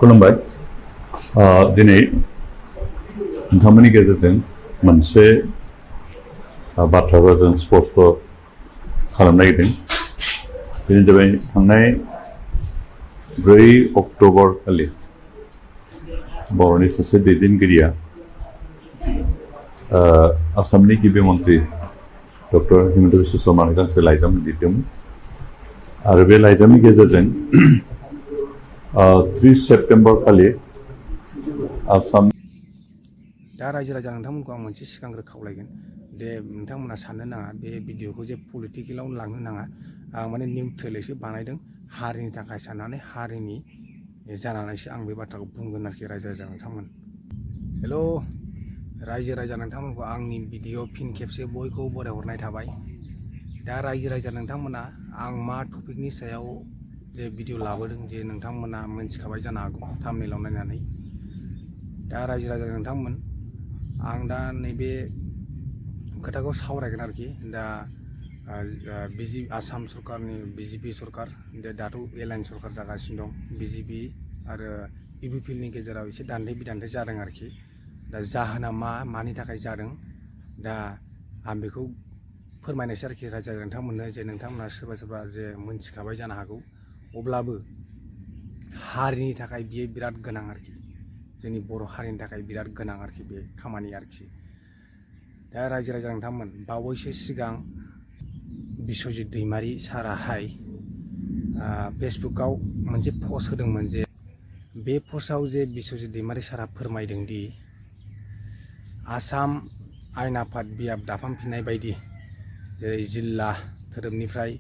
खुलुमबाय दिनै नोंथांमोननि गेजेरजों मोनसे बाथ्राखौ जों स्पष्ट खालामनो नागिरदों। बेनो जाबाय थांनाय 4 अक्ट'बर खालि बर'नि सासे दैदेनगिरिया आसामनि गिबि मन्त्रि डक्टर हिमन्त बिश्व शर्मानो गांसे लाइजाम लिरदोंमोन आरो बे लाइजामनि गेजेरजों 30 सेप्टेम्बर खालि आसाम दा रायजो राजा नोंथांमोनखौ आं मोनसे सिगांग्रो खावलायगोन दे नोंथांमोना साननो नाङा बे भिडिअखौ जे पलिटिकेलाव लांनो नाङा। आं माने निउट्रेलैसो बानायदों, हारिनि थाखाय साननानै हारिनि जानानैसो आं बे बाथ्राखौ बुंगोन आरोखि। रायजो राजा नोंथांमोन हेलौ, रायजो राजा नोंथांमोनखौ आंनि भिडिअ फिन खेबसे बयखौबो बरायहरनाय थाबाय। दा रायजो राजा नोंथांमोना आं मा टपिकनि सायाव जे भिडिअ लाबोदों जे नोंथांमोना मोनथिखाबाय जानो हागौ थाम्बनेइलाव नायनानै। दा रायजो राजा नोंथांमोन, आं दा नैबे खोथाखौ सावरायगोन आरोखि। दा आसाम सरकारनि बिजेपि सरकार दाथ' एलायन्स सरकार जागासिनो दं। बिजेपि आरो इउपिपिएलनि गेजेराव एसे दान्थे बिदान्थे जादों आरोखि। दा जाहोना मानि थाखाय जादों दा आं बेखौ फोरमायनोसै आरोखि रायजो राजा नोंथांमोननो। जे नोंथांमोना सोरबा सोरबा जे मोनथिखाबाय जानो हागौ, अब्लाबो हारिनि थाखाय बियो बिराद गोनां आरोखि। जोंनि बर' हारिनि थाखाय बिराद गोनां आरोखि बे खामानि आरोखि। दा रायजो राजा नोंथांमोन, बावैसो सिगां बिस्वजित दैमारि साराहाय फेसबुकाव मोनसे पस्ट होदोंमोन। जे बे पस्टआव जे बिस्वजित दैमारि सारा फोरमायदों दि आसाम आयेन आफाद बियाब दाफामफिननाय बायदि जेरै जिल्ला थोरोबनिफ्राय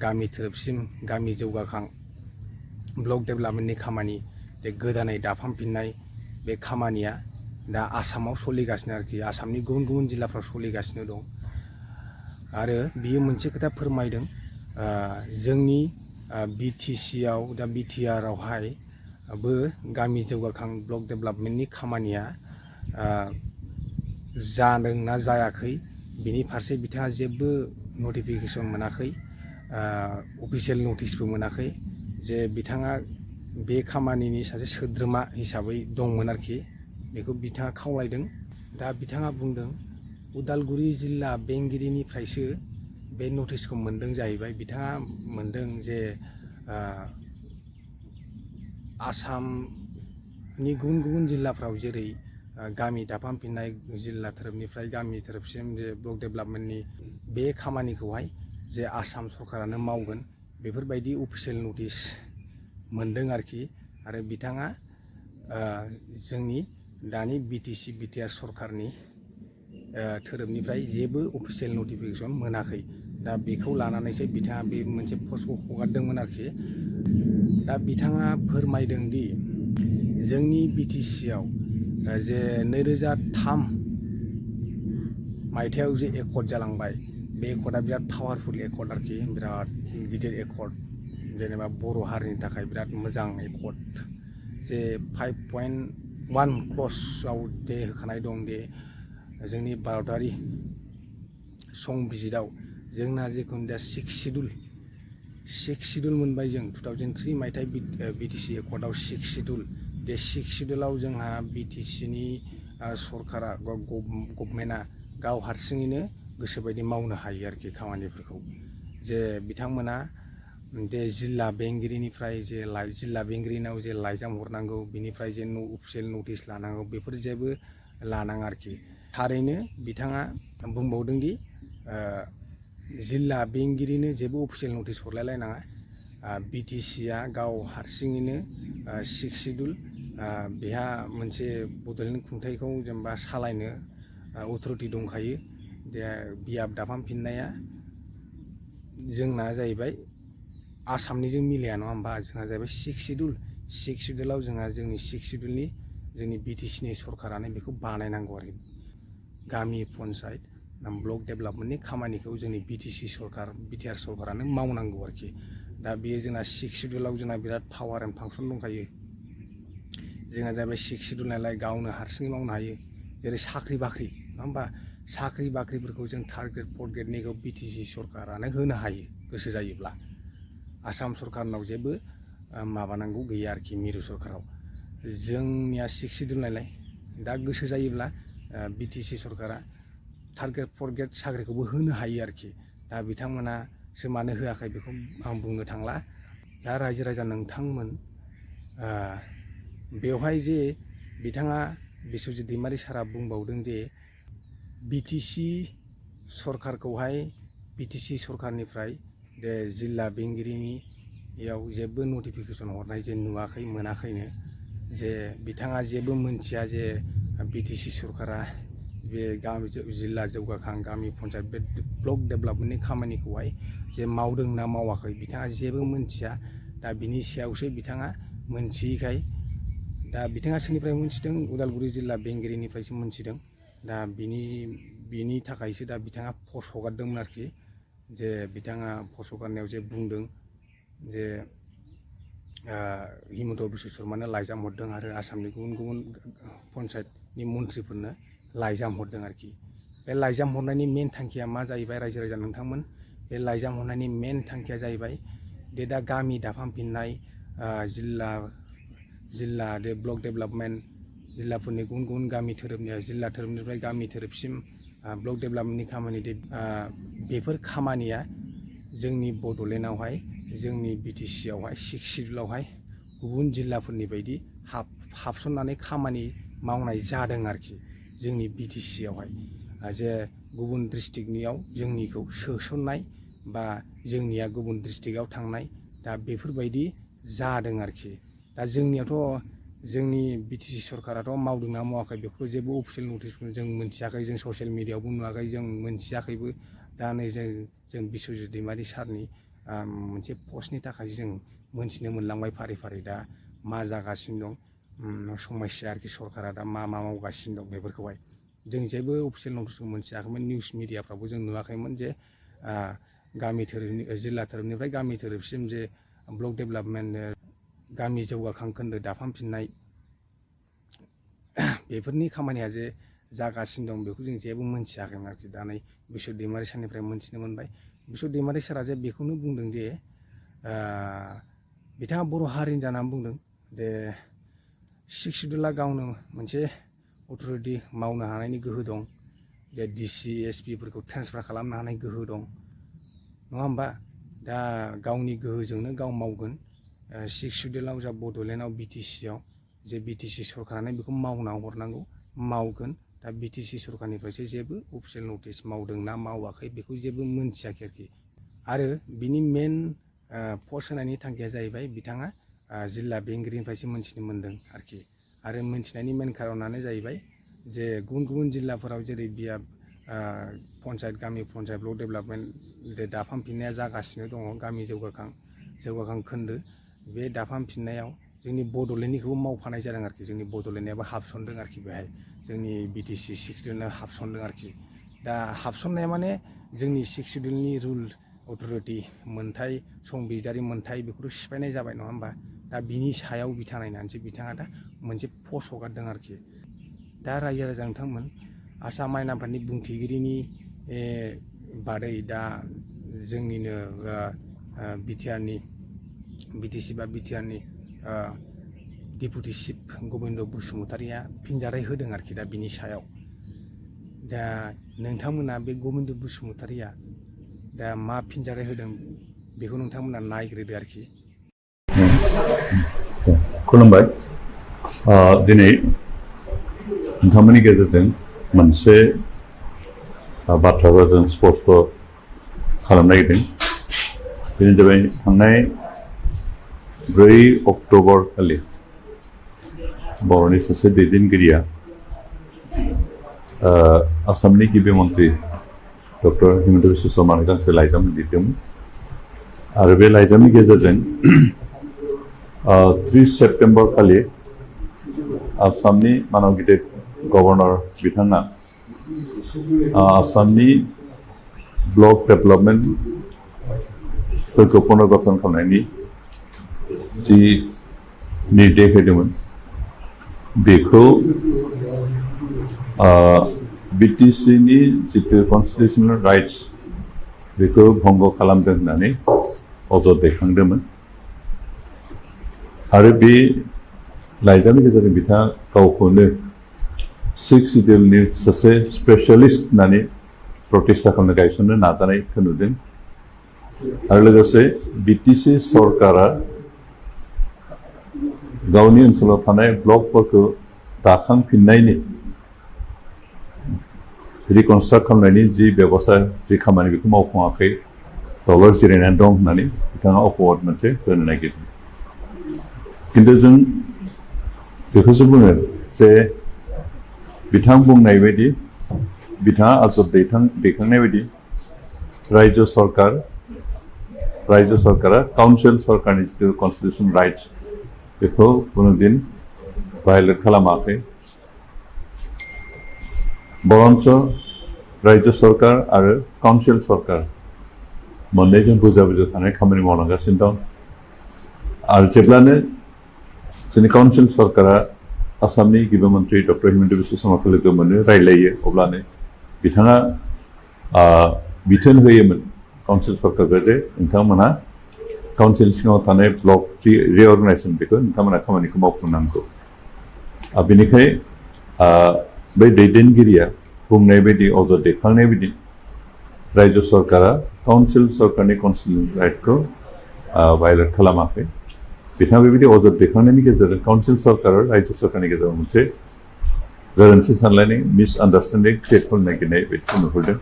गामि थोरोबसिम गामि जौगाखां ब्लक डेभेलपमेन्टनि खामानि जे गोदानै दाफामफिननाय बे खामानिया दा आसामाव सोलिगासिनो आरोखि। आसामनि गुबुन गुबुन जिल्लाफ्राव सोलिगासिनो दं। आरो बियो मोनसे खोथा फोरमायदों, जोंनि बिटिसिआव दा बिटिआरआवहायबो गामि जौगाखां ब्लक डेभेलपमेन्टनि खामानिया जादों ना जायाखै बिनि फारसे बिथाङा जेबो नटिफिकेसन मोनाखै, अफिसियेल नटिसबो मोनाखै। जे बिथाङा बे खामानिनि सासे सोद्रोमा हिसाबै दंमोन आरोखि, बेखौ बिथाङा खावलायदों। दा बिथाङा बुंदों उदालगुरि जिल्ला बेंगिरिनिफ्रायसो बे नटिसखौ मोनदों जाहैबाय। बिथाङा मोनदों जे आसामनि गुबुन गुबुन जिल्लाफ्राव जेरै गामि दाफामफिननाय जिल्ला थोरोबनिफ्राय गामि थोरोबसिम जे ब्लक डेभेलपमेन्टनि बे खामानिखौहाय जे आसाम सरकारानो मावगोन, बेफोरबायदि अफिसियेल नटिस मोनदों आरोखि। आरो बिथाङा जोंनि दानि बिटिसि बिटिआर सरकारनि थोरोबनिफ्राय जेबो अफिसियेल नटिफिकेसन मोनाखै। दा बेखौ लानानैसो बिथाङा बे मोनसे पस्टखौ हगारदोंमोन आरोखि। दा बिथाङा फोरमायदों दि जोंनि बिटिसिआव जे 2003 मायथाइयाव जे एकर्ड जालांबाय, बे एकर्डआ बिराद पावारफुल एकर्ड आरोखि, बिराद गिदिर एकर्ड। जेनेबा बर' हारिनि थाखाय बिराद मोजां एकर्ड। जे 5.1 क्ल'जआव जे होखानाय दं दे जोंनि भारतारि संबिजिराव जोंना जिखुनु दा 6 सिडुल मोनबाय जों 2003 मायथाइ बिटिसि एकर्डआव 6 सिडुल। बे 6 सिडुलाव जोंहा बिटिसिनि सरकारा गभर्नमेन्टआ गाव हारसिङैनो गोसोबायदि मावनो हायो आरोखि खामानिफोरखौ। जे बिथांमोना जे जिल्ला बेंगिरिनिफ्राय जे जिल्ला बेंगिरिनाव जे लाइजाम हरनांगौ, बिनिफ्राय जे अफिसियेल नटिस लानांगौ, बेफोर जेबो लानाङा आरोखि। थारैनो बिथाङा बुंबावदों दि जिल्ला बेंगिरिनो जेबो अफिसियेल नटिस हरलायलायनाङा, बिटिसिआ गाव हारसिङैनो 6 सिडुल बेहा मोनसे बड'लेण्ड खुंथाइखौ जेनेबा सालायनो अथ'रिटि दंखायो। बियाब दाफामफिननाया जोंना जाहैबाय आसामनिजों मिलाया नङा होमबा। जोंहा जाहैबाय 6 सिडुलाव जोंहा जोंनि 6 सिडुलनि जोंनि बिटिसिनि सरकारानो बेखौ बानायनांगौ आरोखि। गामि पन्सायत ब्लक डेभेलपमेन्टनि खामानिखौ जोंनि बिटिसि सरकार बिटिआर सरकारानो मावनांगौ आरोखि। दा बेयो जोंना 6 सिडुलाव जोंना बिराद पावार एन्ड फांसन दंखायो। जोंहा जाहैबाय 6 सिडुल नालाय गावनो हारसिङै मावनो हायो। जेरै साख्रि बाख्रि नङा होमबा, साख्रि बाख्रिफोरखौ जों थार्द ग्रेड 4th ग्रेडनिखौ बिटिसि सरकारानो होनो हायो गोसो जायोब्ला। आसाम सरकारनाव जेबो माबानांगौ गैया आरोखि मिरु सरकाराव। जोंनिया 6 सिडुल नालाय दा गोसो जायोब्ला बिटिसि सरकारा थार्द ग्रेड 4th ग्रेड साख्रिखौबो होनो हायो आरोखि। दा बिथांमोनासो मानो होआखै बेखौ आं बुंनो थांला। दा रायजो राजा नोंथांमोन बेवहाय जे बिथाङा बिस्वजित दैमारि सारा बुंबावदों जे बिटिसि सरकारखौहाय बिटिसि सरकारनिफ्राय जे जिल्ला बेंगिरिनियाव जेबो नटिफिकेसन हरनाय जे नुवाखै मोनाखैनो, जे बिथाङा जेबो मोनथिया जे बिटिसि सरकारा बे गामि जिल्ला जौगाखां गामि पन्सायत बे ब्लक डेभेलपमेन्टनि खामानिखौहाय जे मावदों ना मावाखै बिथाङा जेबो मोनथिया। दा बिनि सायावसो बिथाङा मोनथियैखाय दा बिथाङा सोरनिफ्राय मोनथिदों? उदालगुरि जिल्ला बेंगिरिनिफ्रायसो मोनथिदों। दा बिनि थाखायसो दा बिथाङा पस्ट हगारदोंमोन आरोखि। जे बिथाङा पस्ट हगारनायाव जे बुंदों जे हिमन्त बिश्व शर्मानो लाइजाम हरदों आरो आसामनि गुबुन गुबुन पन्सायतनि मन्थ्रिफोरनो लाइजाम हरदों आरोखि। बे लाइजाम हरनायनि मेन थांखिया मा जाहैबाय रायजो राजा नोंथांमोन? बे लाइजाम हरनायनि मेन थांखिया जाहैबाय दे दा गामि दाफामफिननाय जिल्ला दे ब्लक डेभेलपमेन्ट जिल्लाफोरनि गुबुन गुबुन गामि धोरोमनि जिल्ला धोरोमनिफ्राय गामि धोरोमसिम ब्लक डेभेलपमेन्टनि खामानि बेफोर खामानिया जोंनि बड'लेण्डआवहाय जोंनि बिटिसिआवहाय 6 सिडुलावहाय गुबुन जिल्लाफोरनि बायदि हाबसननानै खामानि मावनाय जादों आरोखि। जोंनि बिटिसिआवहाय जे गुबुन डिस्ट्रिक्टनियाव जोंनिखौ सोसननाय बा जोंनिया गुबुन डिस्ट्रिक्टआव थांनाय दा बेफोरबायदि जादों आरोखि। दा जोंनियावथ' जोंनि बिटिसि सरकाराथ' मावदोंना मावाखै बेखौ जेबो अफिसियेल नटिसखौ जों मोनथियाखै, जों ससियेल मिडियायावबो नुवाखै, जों मोनथियाखैबो। दा नै जों बिस्वजित दैमारि सारनि मोनसे पस्टनि थाखाय जों मोनथिनो मोनलांबाय फारि फारि दा मा जागासिनो दं समस्या आरोखि। सरकारा दा मा मावगासिनो दं बेफोरखौहाय जों जेबो अफिसियेल नटिसखौ मोनथियाखैमोन। निउस मिडियाफ्रावबो जों नुवाखैमोन जे गामि धोरोमनि जिल्ला धोरोमनिफ्राय गामि धोरोमसिम जे ब्लक डेभेलपमेन्ट गामि जौगाखां खोन्दो दाफामफिननाय बेफोरनि खामानिया जे जागासिनो दं बेखौ जों जेबो मोनथियाखैमोन आरोखि। दा नै बिस्वजित दैमारि सारनिफ्राय मोनथिनो मोनबाय। बिस्वजित दैमारि सारा जे बेखौनो बुंदों जे बिथाङा बर' हारिनि जानानै बुंदों जे 6 सिडुला गावनो मोनसे अथ'रिटि मावनो हानायनि गोहो दं, जे डिसि एसपिफोरखौ ट्रेन्सफार खालामनो हानाय गोहो दं, नङा होमबा? दा गावनि गोहोजोंनो गाव मावगोन। 6 सिडुलाव जा बड'लेण्डआव बिटिसिआव जे बिटिसि सरकारानो बेखौ मावना हरनांगौ, मावगोन। दा बिटिसि सरकारनिफ्रायसो जेबो अफिसियेल नटिस मावदों ना मावाखै बेखौ जेबो मोनथियाखै आरोखि। आरो बिनि मेन पस्ट होनायनि थांखिया जाहैबाय बिथाङा जिल्ला बेंगिरिनिफ्रायसो मोनथिनो मोन्दों आरोखि। आरो मोनथिनायनि मेन खारनानो जाहैबाय जे गुबुन गुबुन जिल्लाफोराव जेरै बिया पन्सायत गामि पन्सायत ब्लक डेभेलपमेन्ट दाफामफिननाया जागासिनो दङ गामि जौगाखां खोन्दो। बे दाफामफिननायाव जोंनि बड'लेण्डनिखौबो मावफानाय जादों आरोखि। जोंनि बड'लेण्डआबो हाबसनदों आरोखि बेहाय जोंनि बिटिसि 6 सिडुलाव हाबसनदों आरोखि। दा हाबसननाया माने जोंनि 6 सिडुलनि रुल अथ'रिटि मोनथाय संबिजिरारि मोनथाय बेखौथ' सिफायनाय जाबाय नङा होमबा? दा बिनि सायाव बिथा नायनानैसो बिथाङा दा मोनसे पस्ट हगारदों आरोखि। दा रायजो राजा नोंथांमोन आसाम आयेन आफादनि बुंथिगिरिनि बादै दा जोंनिनो बिटिसि बा बिटिआरनि डेपुटि चिफ गबिन्द बसुमतारिया फिनजाथाइ होदों आरोखि दा बिनि सायाव। दा नोंथांमोना बे गबिन्द बसुमतारिया दा मा फिनजाथाइ होदों बेखौ नोंथांमोना नायग्रोदो आरोखि। खुलुमबाय। दिनै नोंथांमोननि गेजेरजों मोनसे बाथ्राखौ जों स्पष्ट खालामनो नागिरदों। बेनो जाबाय थांनाय 4 अक्ट'बर खालि बर'नि सासे दैदेनगिरिया आसामनि गिबि मन्थ्रि डक्टर हिमन्त बिश्व शर्मानो गांसे लाइजाम लिरदोंमोन आरो बे लाइजामनि गेजेरजों 30 सेप्तेम्बर खालि आसामनि मानब गिदिर गभर्नर बिथाङा आसामनि ब्लक डेभेलपमेन्टफोरखौ पुनर्गठन खालामनायनि जि निर्देश होदोंमोन बेखौ बिटिसिनि जितु कनस्टिटिउसनेल राइट्स बेखौ भंग खालामदों होननानै अजद दैखांदोंमोन। आरो बे लाइजामनि गेजेरजों बिथाङा गावखौनो सिक्स सिडिउलनि सासे स्पेसियलिस्ट होननानै प्रतिष्ठा खालामनो गायसननो नाजानायखौ नुदों आरो लोगोसे बिटिसि सरकारा गावनि ओनसोलाव थानाय ब्लकफोरखौ दाखांफिननायनि रिकनस्ट्राक्ट खालामनायनि जि बेबस्था जि खामानि बेखौ मावफुङाखै दलर जिरायनानै दं होननानै बिथाङा अपवाद मोनसे होनो नागिरदों खिन्थु जों बेखौसो बुङो जे बिथां बुंनाय बायदि बिथाङा आनजाद दैखांनाय बायदि रायजो सरकारा काउन्सिल सरकारनि जिथु कन्स्टिटिउसन राइट्स बेखौ कुनुदिन भायलेट खालामाखै बरन्स रायजो सरकार आरो काउन्सिल सरकार मोननैजों बुजा थानाय खामानि मावलांगासिनो दं आरो जेब्लानो जोंनि काउन्सिल सरकारा आसामनि गिबि मन्थ्रि डक्टर हिमन्त बिश्व शर्माखौ लोगो मोनो रायलायो अब्लानो बिथाङा बिथोन होयोमोन काउन्सिल सरकारखौ जे नोंथांमोनहा काउन्सिल सिङाव थानाय ब्लक जि रिअर्गेनाइजेसन बेखौ नोंथांमोनहा खामानिखौ मावफुंनांगौ बेनिखाय बै दैदेनगिरिया बुंनाय बायदि अजद दैखांनाय बायदि रायजो सरकारा काउन्सिल सरकारनि कन्स्टिटिउसन राइटखौ भायलेट खालामाखै बिथाङा बेबायदि अजद दैखांनायनि गेजेरजों काउन्सिल सरकार आरो रायजो सरकारनि गेजेराव मोनसे गोरोन्थि सानलायनाय मिसआन्डारस्टेन्डिं क्रिएट खालामनो नागिरनाय बेखौ नुहुरदों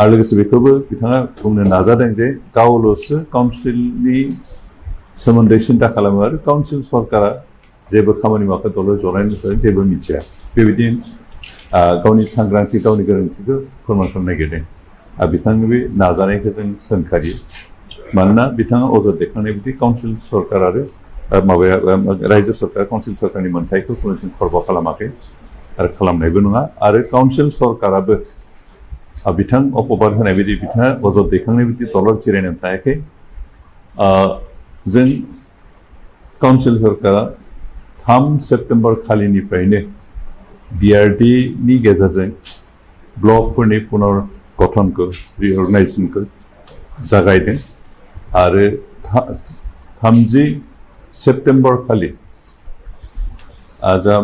आरो लोगोसे बेखौबो बिथाङा बुंनो नाजादों जे गावल'सो काउन्सिलनि सोमोन्दै सिन्था खालामो आरो काउन्सिल सरकारा जेबो खामानि मावखै दलर जनायनिफ्राय जेबो मिथिया बेबायदि गावनि सांग्रांथि गावनि गोरोन्थिखौ फोरमान खालामनो नागिरदों आरो बिथांनि बे नाजानायखौ जों सोंखारियो मानोना बिथाङा अजद दैखांनाय बायदि काउन्सिल सरकार आरो माबाया रायजो सरकार काउन्सिल सरकारनि मोन्थायखौ कुनुदिन खरबा खालामाखै आरो खालामनायबो नङा आरो काउन्सिल सरकाराबो बिथां अपबाद होनाय बायदि बिथाङा अजद दैखांनाय बायदि दलर जिरायनानै थायाखै जों काउन्सिल सरकारा 3 सेप्तेम्बर खालिनिफ्रायनो DRDनि गेजेरजों ब्लकफोरनि पुनर गठनखौ रिअर्गेनाइजेसनखौ जागायदों आरो 30 सेप्तेम्बर खालि जा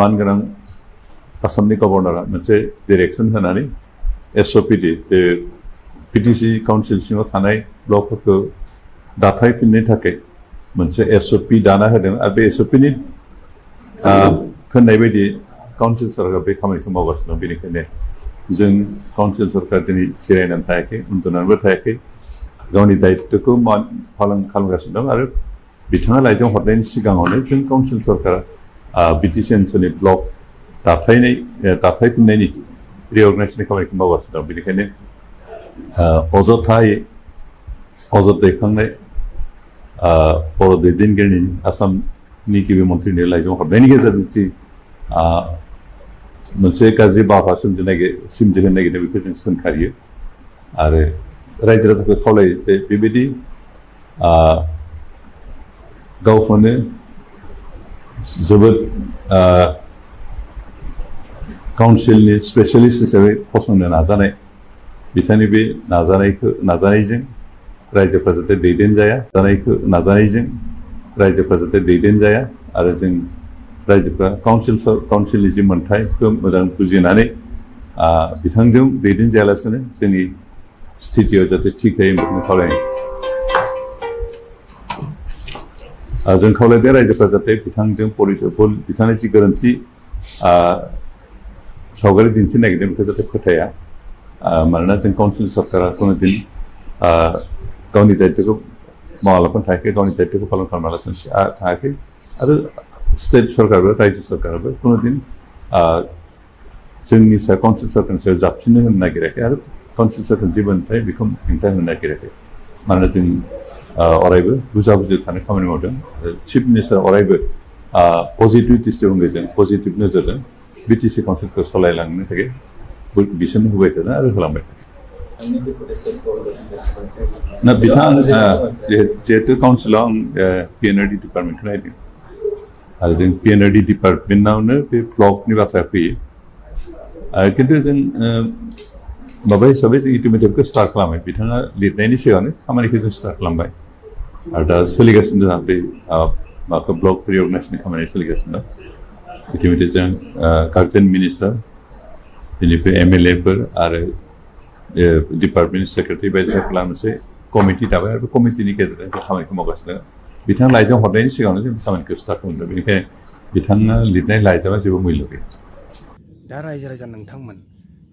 मानगोनां आसामनि गभर्नरा मोनसे डिरेक्सन होनानै SOPD बे PTC काउन्सिल सिङाव थानाय ब्लकफोरखौ दाथायफिननो थाखाय मोनसे SOP दाना होदों आरो बे SOPनि होननाय बायदि काउन्सिल सरकारा बे खामानिखौ मावगासिनो दं बेनिखायनो जों काउन्सिल सरकार दिनै जिरायनानै थायाखै उन्दुनानैबो थायाखै गावनि दायित्वखौ पालन खालामगासिनो दं आरो बिथाङा लाइजाम हरनायनि सिगाङावनो जों काउन्सिल सरकारा BTC ओनसोलनि ब्लक दाथायफिननायनि रिअर्गेनाइजेसननि खामानिखौ मावगासिनो दं बेनिखायनो अजद दैखांनाय बर' दैदेनगिरिनि आसामनि गिबि मन्थ्रिनि लाइजाम हरनायनि गेजेरजों जि मोनसे गाज्रि बारहावा सोमजिहोनो नागिरदों बेखौ जों सोंखारियो आरो रायजो राजाखौ खावलायो जे बेबायदि गावखौनो जोबोद काउन्सिलनि स्पेसियलिस्ट हिसाबै फसंनो नाजानाय बिथांनि बे नाजानायजों रायजोफ्रा जाहाथे दैदेनजाया आरो जों रायजोफ्रा काउन्सिलनि जि मोन्थायखौ मोजां बुजिनानै बिथांजों दैदेनजायालासिनो जोंनि स्थितियाव जाहाथे थिग थायो बेखौनो खावलायनाय जों खावलायदों रायजोफ्रा जाहाथे बिथांजों बिथांनि जि गोरोन्थि सावगारि दिन्थिनो नागिरदों बेखौ जाहाथे फोथाया मानोना जों काउन्सिल सरकारा कुनुदिन गावनि दायित्वखौ मावालाफानो थायाखै गावनि दायित्वखौ पालन खालामालासिनो थायाखै आरो स्टेट सरकारबो रायजो सरकाराबो कुनुदिन जोंनि सायाव काउन्सिल सरकारनि सायाव जाबसिननो होनो नागिराखै आरो काउन्सिल सरकारनि जि मोन्थाय बेखौ हेंथा होनो नागिराखै मानोना जों अरायबो बुजा थानाय खामानि मावदों चिफ मिनिस्टार अरायबो पजिटिभ दृष्टिभंगिजों पजिटिभ नोजोरजों BTC काउन्सिलखौ सालायलांनो थाखाय बिसोन होबाय थादों आरो होलांबाय थादों बिथां जिहेतु काउन्सिलाव आं PNRD डिपार्टमेन्टखौ नायदों आरो जों PNRD डिपार्टमेन्टआवनो बे ब्लकनि बाथ्राया फैयो खिन्थु जों माबा हिसाबै जों इटिमेटिभखौ स्टार्ट खालामबाय बिथाङा लिरनायनि सिगांनो खामानिखौ जों स्टार्ट खालामबाय आरो दा सोलिगासिनो जोंहा बे माखौ ब्लक रिअर्गनाइजेसननि खामानि सोलिगासिनो दं इतिमধ্যে जों गार्जेन मिनिस्टार बेनिफ्राय एमएलएफोर आरो डिपार्टमेन्ट सेक्रेटारि बायदिसिना मोनसे कमिटि दाबाय आरो बे कमिटिनि गेजेरजों जों खामानिखौ मावगासिनो बिथाङा लाइजाम हरनायनि सिगाङावनो जों खामानिखौ स्टार्ट खालामदों बेनिखायनो बिथाङा लिरनाय लाइजामा जेबो मुल्य गैया दा रायजो राजा नोंथांमोन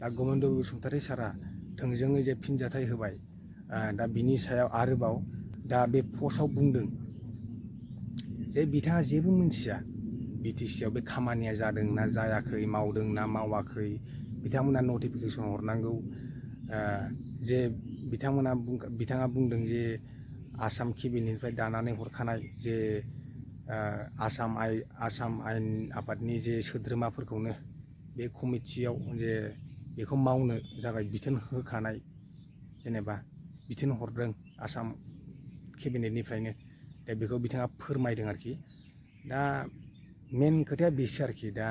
दा गबिन्द बसुमतारी सारा थोंजोङै जे फिनजाथाय होबाय दा बिनि सायाव आरोबाव दा बे पस्टआव बुंदों जे बिथाङा जेबो मिन्थिया बिटिसिआव बे खामानिया जादों ना जायाखै मावदों ना मावाखै बिथांमोना नटिफिकेसन हरनांगौ जे बिथाङा बुंदों जे आसाम केबिनेटनिफ्राय दानानै हरखानाय जे आसाम आयेन आफादनि जे सोद्रोमाफोरखौनो बे कमिटियाव जे बेखौ मावनो जाबाय बिथोन होखानाय जेनेबा बिथोन हरदों आसाम केबिनेटनिफ्रायनो दा बेखौ बिथाङा फोरमायदों आरोखि दा मेन खोथाया बेसो आरोखि दा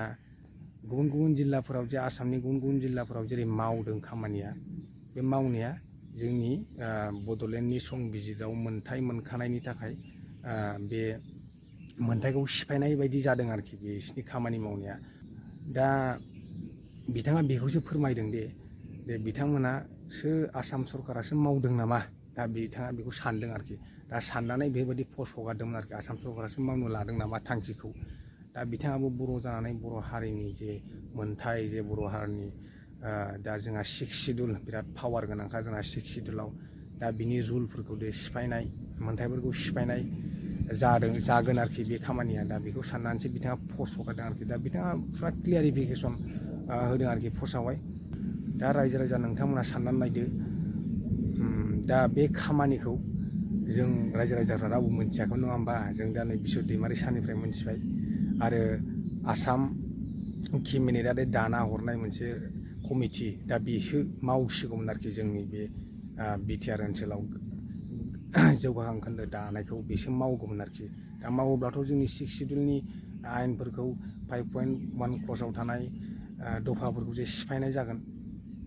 गुबुन गुबुन जिल्लाफोराव जे आसामनि गुबुन गुबुन जिल्लाफोराव जेरै मावदों खामानिया बे मावनाया जोंनि बड'लेण्डनि संबिजिराव मोनथाय मोनखानायनि थाखाय बे मोनथायखौ सिफायनाय बायदि जादों आरोखि बिसिनि खामानि मावनाया दा बिथाङा बेखौसो फोरमायदों दे बिथांमोनासो आसाम सरकारासो मावदों नामा दा बिथाङा बेखौ सानदों आरोखि दा साननानै बेबायदि पस्ट हगारदोंमोन आरोखि आसाम सरकारासो मावनो लादों नामा थांखिखौ दा बिथाङाबो बर' जानानै बर' हारिनि जे मोनथाय जे बर' हारिनि दा जोंहा 6 सिडुल बिराद पावार गोनांखा जोंहा 6 सिडुलाव दा बिनि रुलफोरखौ सिफायनाय मोनथायफोरखौ सिफायनाय जागोन आरोखि बे खामानिया दा बेखौ साननानैसो बिथाङा पस्ट हगारदों आरोखि दा बिथाङा फुरा क्लियारिफिकेसन होदों आरोखि पस्टआवहाय दा रायजो राजा नोंथांमोना साननानै नायदो दा बे खामानिखौ जों रायजो राजाफ्रा रावबो मोनथियाखै नङा होमबा जों दा नै बिश्व दैमारि सारनिफ्राय मोनथिबाय आरो आसाम केबिनेटआ दाना हरनाय मोनसे कमिटि दा बेसो मावसिगौमोन आरोखि जोंनि बे बिटिआर ओनसोलाव जौगाखां खोन्दो दानायखौ बेसो मावगौमोन आरोखि दा मावोब्लाथ' जोंनि 6 सिडुलनि आयेनफोरखौ 5.1 क्लसाव थानाय दफाफोरखौ जे सिफायनाय जागोन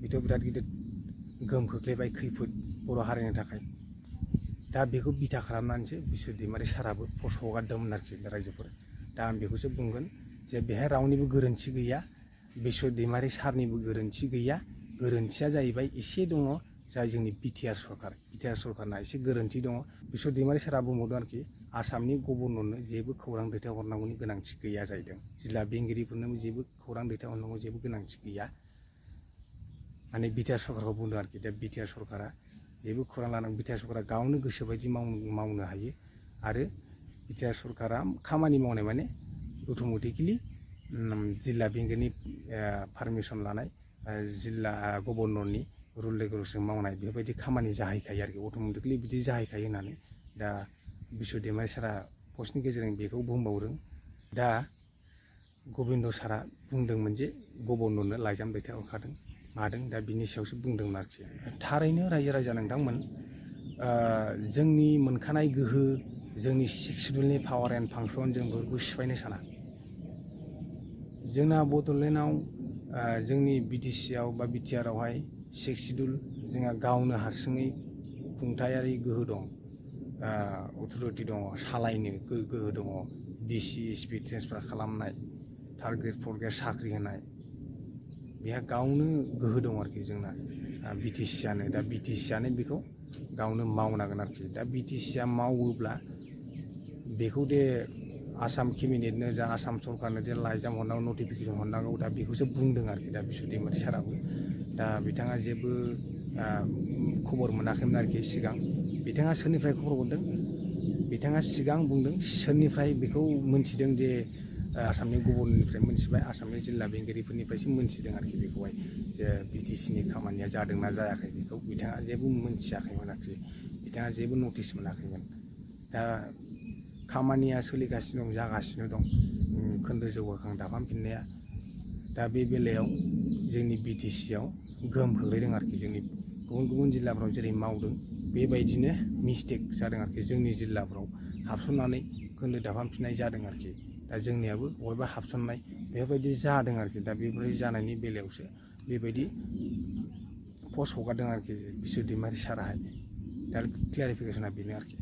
बेथ' बिराद गिदिर गोहोम खोख्लैबाय खैफोद बर' हारिनि थाखाय दा बेखौ बिथा खालामनानैसो बिश्व दैमारि साराबो पस्ट हगारदोंमोन आरोखि रायजोफोर दा आं बेखौसो बुंगोन जे बेहाय रावनिबो गोरोन्थि गैया बिश्व दैमारि सारनिबो गोरोन्थि गैया गोरोन्थिया जाहैबाय एसे दङ जाय जोंनि बिटिआर सरकारना एसे गोरोन्थि दङ बिश्व दैमारि सारा बुंबावदों आरोखि आसामनि गभर्नरनो जेबो खौरां दैथायहरनांगौनि गोनांथि गैया जाहैदों जिल्ला बेंगिरिफोरनो जेबो खौरां दैथायहरनांगौ जेबो गोनांथि गैया माने बिटिआर सरकारखौ बुंदों आरोखि दा बिटिआर सरकारा जेबो खौरां लानांगौ बिटिआर सरकारा गावनो गोसोबायदि मावनो हायो आरो बिटिआर सरकारा खामानि मावनाय माने अट'मेटिकेलि जिल्ला बेंगिरिनि पारमिसन लानाय जिल्ला गभर्नरनि रुल रेगुलेसन मावनाय बेबायदि खामानि जाहैखायो आरोखि अट'मेटिकेलि बिदि जाहैखायो होननानै दा बिश्व दैमारि सारा पस्टनि गेजेरजों बेखौ बुंबावदों दा गबिन्द सारा बुंदोंमोन जे गभर्नरनो लाइजाम दैथायहरखादों मादों दा बिनि सायावसो बुंदोंमोन आरोखि थारैनो रायजो राजा नोंथांमोन जोंनि मोनखानाय गोहो जोंनि 6 सिडुलनि पावार एन्ड फांसन जों बेफोरखौ सिफायनो साना जोंना बड'लेण्डआव जोंनि बिटिसिआव बा बिटिआरआवहाय 6 सिडुल जोंहा गावनो हारसिङै खुंथायारि गोहो दं अथ'रिटि दङ सालायनो गोहो दङ डिसि एसपि ट्रेन्सफार खालामनाय थार्ड ग्रेड 4th ग्रेड साख्रि होनाय बेहा गावनो गोहो दं आरोखि जोंना बिटिसिआनो दा बिटिसिआनो बेखौ गावनो मावनांगोन आरोखि दा बिटिसिआ मावोब्ला बेखौ आसाम केबिनेटनो जा आसाम सरकारनो लाइजाम हरनांगौ नटिफिकेसन हरनांगौ दा बेखौसो बुंदों आरोखि दा बिश्व दैमारि साराबो दा बिथाङा जेबो खबर मोनाखैमोन आरोखि सिगां बिथाङा सोरनिफ्राय खबर हरदों बिथाङा सिगां बुंदों सोरनिफ्राय बेखौ मोनथिदों जे आसामनि गभर्नरनिफ्राय मोनथिबाय आसामनि जिल्ला बेंगिरिफोरनिफ्रायसो मोनथिदों आरोखि बेखौहाय जे बिटिसिनि खामानिया जादोंना जायाखै बेखौ बिथाङा जेबो मोनथियाखैमोन आरोखि बिथाङा जेबो नटिस मोनाखैमोन दा खामानिया सोलिगासिनो दं जागासिनो दं खोन्दो जौगाखां दाफामफिननाया दा बे बेलायाव जोंनि बिटिसिआव गोहोम खोख्लैदों आरोखि जोंनि गुबुन गुबुन जिल्लाफ्राव जेरै मावदों बेबायदिनो मिस्टेक जादों आरोखि जोंनि जिल्लाफ्राव हाबसननानै खोन्दो दाफामफिननाय जादों आरोखि दा जोंनियाबो बबेबा हाबसननाय बेफोरबायदि जादों आरोखि दा बेफोरबायदि जानायनि बेलायावसो बेबायदि पस्ट हगारदों आरोखि बिश्व दैमारि साराहाय दा क्लियारिफिकेसना बेनो आरोखि